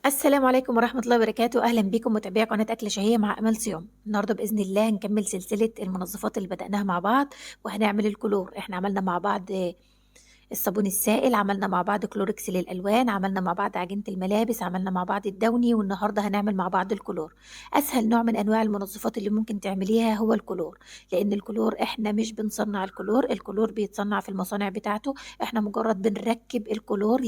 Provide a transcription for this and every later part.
السلام عليكم ورحمة الله وبركاته. أهلا بكم متابعي قناة أكلة شهية مع أمل صيام. النهاردة بإذن الله هنكمل سلسلة المنظفات اللي بدأناها مع بعض، وهنعمل الكلور. احنا عملنا مع بعض الصابون السائل، عملنا مع بعض كلوركس للألوان، عملنا مع بعض عجينة الملابس، عملنا مع بعض الدوني، والنهاردة هنعمل مع بعض الكلور. أسهل نوع من أنواع المنظفات اللي ممكن تعمليها هو الكلور، لأن الكلور احنا مش بنصنع الكلور، الكلور بيتصنع في المصانع بتاعته، احنا مجرد بنركب الكلور،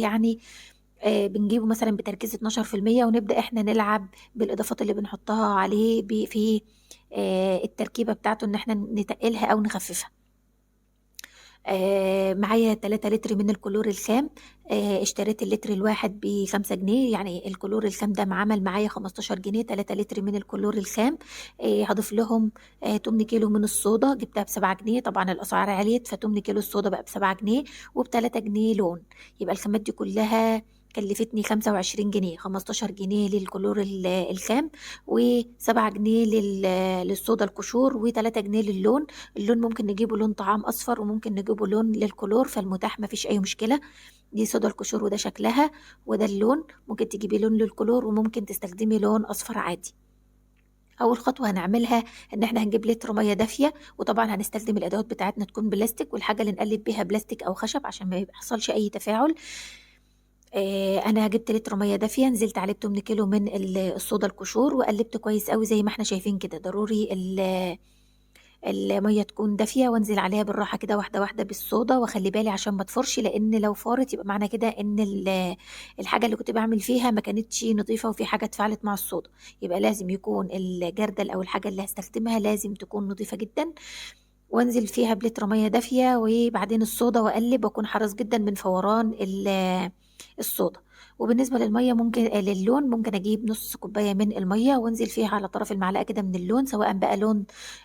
بنجيبه مثلا بتركيز اتناشر في المية ونبدأ احنا نلعب بالإضافات اللي بنحطها عليه في التركيبة بتاعته، إن احنا نتقلها أو نخففها. معايا 3 لتر من الكلور الخام، اشتريت اللتر الواحد ب5 جنيه، يعني الكلور الخام ده عمل معايا 15 جنيه، 3 لتر من الكلور الخام. هضيف لهم، 8 كيلو من الصودا، جبتها ب7 جنيه، طبعا الأسعار عليت، ف8 كيلو الصودا بقى ب7 جنيه، وبتلاتة جنيه لون. يبقى الخامات دي كلها كلفتني 25 جنيه، 15 جنيه للكلور الخام، و7 جنيه للصودا القشور، و3 جنيه للون. اللون ممكن نجيبه لون طعام أصفر، وممكن نجيبه لون للكلور، فالمتاح مفيش أي مشكلة. دي صودا القشور وده شكلها وده اللون، ممكن تجيبي لون للكلور وممكن تستخدمي لون أصفر عادي. أول خطوة هنعملها إن إحنا هنجيب لتر مية دافية، وطبعا هنستخدم الأدوات بتاعتنا تكون بلاستيك، والحاجة اللي نقلب بيها بلاستيك أو خشب عشان ما يحصلش أي تفاعل. أنا جبت لتر مية دافية، نزلت عليه بتمن كيلو من الصودا القشور، وقلبت كويس قوي زي ما احنا شايفين كده. ضروري المية تكون دافية، وانزل عليها بالراحة كده واحدة واحدة بالصودا، واخلي بالي عشان ما تفرش، لأن لو فارت يبقى معنى كده إن الحاجة اللي كنت بعمل فيها ما كانتش نظيفة وفي حاجة اتفاعلت مع الصودا. يبقى لازم يكون الجردل أو الحاجة اللي هستخدمها لازم تكون نظيفة جدا، وانزل فيها بلتر مية دافية وبعدين الصودا، واقلب، واكون حريص جدا من فوران الصودا. وبالنسبة للمية ممكن، للون ممكن اجيب نص كوباية من المية وانزل فيها على طرف المعلقة كده من اللون، سواء بقى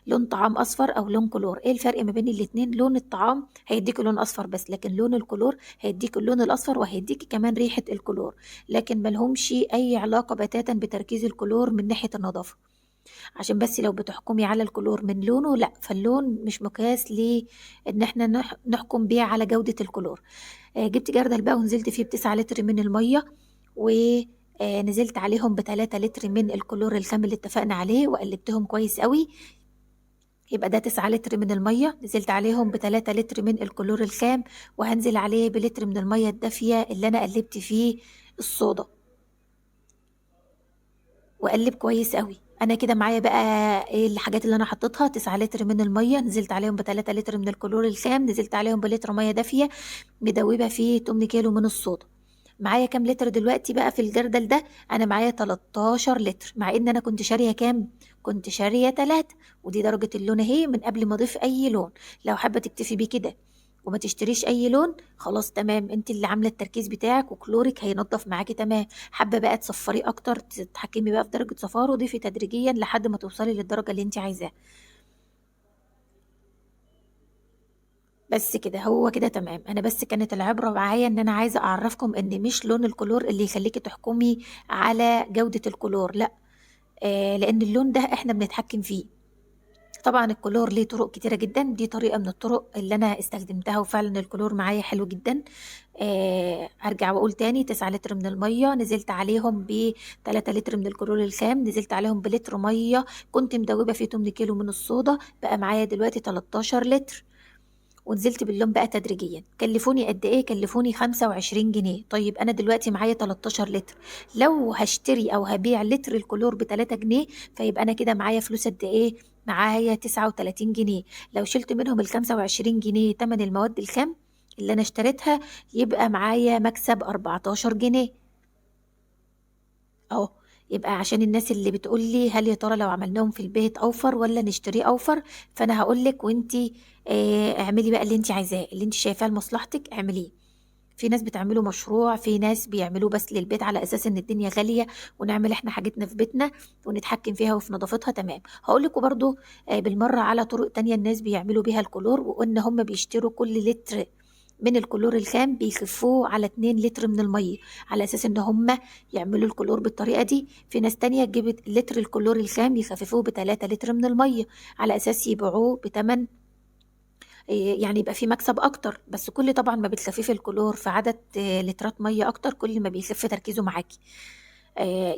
لون طعام اصفر او لون كلور. ايه الفرق ما بين الاتنين؟ لون الطعام هيديك لون اصفر بس، لكن لون الكلور هيديك اللون الاصفر وهيديك كمان ريحة الكلور، لكن ملهمش اي علاقة بتاتا بتركيز الكلور من ناحية النظافة. عشان بس لو بتحكمي على الكلور من لونه، لا، فاللون مش مقياس ليه ان احنا نحكم بيه على جودة الكلور. جبت جردل بقى ونزلت فيه ب9 لتر من المية، ونزلت عليهم ب3 لتر من الكلور الخام اللي اتفقنا عليه، وقلبتهم كويس قوي. يبقى ده 9 لتر من المية، نزلت عليهم ب3 لتر من الكلور الخام، وهنزل عليه بلتر من المية الدافية اللي انا قلبت فيه الصودا، وقلب كويس قوي. انا كده معايا بقى ايه الحاجات اللي انا حطيتها؟ 9 لتر من المية، نزلت عليهم ب3 لتر من الكلور الخام، نزلت عليهم بلتر مية دافية مدوبة فيه 8 كيلو من الصودا. معايا كام لتر دلوقتي بقى في الجردل ده؟ انا معايا 13 لتر، مع ان انا كنت شارية كام؟ كنت شارية 3، ودي درجة اللون اهي من قبل ما اضيف اي لون. لو حابة تكتفي بيه كده وما تشتريش اي لون خلاص تمام، انت اللي عامله التركيز بتاعك وكلورك هينضف معاكي تمام. حابه بقى تصفريه اكتر، تتحكمي بقى في درجه صفاره، ضيفي تدريجيا لحد ما توصلي للدرجه اللي انت عايزاها. بس كده هو كده تمام. انا بس كانت العبره معايا ان انا عايزه اعرفكم ان مش لون الكلور اللي يخليكي تحكمي على جوده الكلور، لا، لان اللون ده احنا بنتحكم فيه. طبعا الكلور ليه طرق كتيرة جدا، دي طريقة من الطرق اللي أنا استخدمتها وفعلا الكلور معايا حلو جدا. هرجع وأقول تاني، 9 لتر من المية نزلت عليهم ب 3 لتر من الكلور الخام، نزلت عليهم بلتر مية كنت مدوبة فيه 8 كيلو من الصودا، بقى معايا دلوقتي 13 لتر، ونزلت باللون بقى تدريجيا. كلفوني قد ايه؟ كلفوني 25 جنيه. طيب انا دلوقتي معايا 13 لتر، لو هشتري او هبيع لتر الكلور ب3 جنيه فيبقى انا كده معايا فلوس قد ايه؟ معايا 39 جنيه. لو شلت منهم ال 25 جنيه تمن المواد الخام اللي انا اشتريتها يبقى معايا مكسب 14 جنيه اهو. يبقى عشان الناس اللي بتقول لي هل يا ترى لو عملناهم في البيت اوفر ولا نشتريه اوفر، فانا هقول لك وانتي، اعملي بقى اللي انتي عايزاه، اللي انتي شايفاه لمصلحتك اعمليه. في ناس بتعمله مشروع، في ناس بيعملوه بس للبيت على اساس ان الدنيا غاليه ونعمل احنا حاجتنا في بيتنا ونتحكم فيها وفي نظافتها تمام. هقول لكم برضو، بالمره على طرق تانية الناس بيعملوا بيها الكلور، وقلنا هم بيشتروا كل لتر من الكلور الخام بيخفوه على 2 لتر من المية على اساس ان هم يعملوا الكلور بالطريقة دي. في ناس تانية تجيب لتر الكلور الخام يخففوه ب3 لتر من المية على اساس يبيعوه بتمن، يعني يبقى في مكسب اكتر. بس كل طبعا ما بتخففي الكلور في عدد، لترات مية اكتر كل ما بيخف تركيزه معاكي.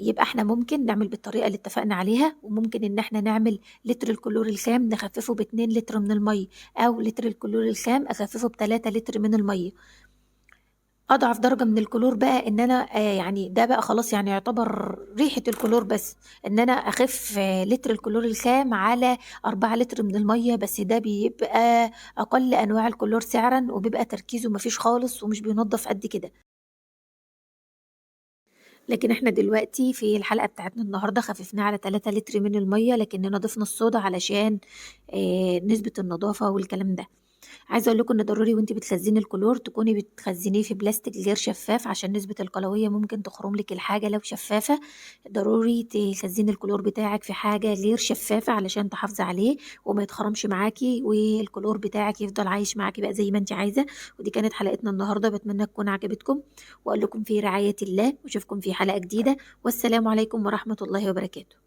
يبقى احنا ممكن نعمل بالطريقة اللي اتفقنا عليها، وممكن ان احنا نعمل لتر الكلور الخام نخففه ب2 لتر من المية، او لتر الكلور الخام اخففه ب3 لتر من المية. اضعف درجة من الكلور بقى ان انا يعني ده بقى خلاص يعني يعتبر ريحة الكلور بس، ان انا اخف لتر الكلور الخام على 4 لتر من المية، بس ده بيبقى اقل انواع الكلور سعرا، وبيبقى تركيزه مفيش خالص ومش بينظف قد كده. لكن احنا دلوقتي في الحلقة بتاعتنا النهاردة خففناه على 3 لتر من المية، لكننا ضفنا الصودا علشان نسبة النظافة والكلام ده. عايزة اقول لكم ان ضروري وانت بتخزني الكلور تكوني بتخزنيه في بلاستيك غير شفاف، عشان نسبة القلوية ممكن تخرم لك الحاجة لو شفافة. ضروري تخزني الكلور بتاعك في حاجة غير شفافة علشان تحافظي عليه وما يتخرمش معاكي، والكلور بتاعك يفضل عايش معاكي بقى زي ما انت عايزة. ودي كانت حلقتنا النهاردة، بتمنى تكون عجبتكم، واقول لكم في رعاية الله، واشوفكم في حلقة جديدة، والسلام عليكم ورحمة الله وبركاته.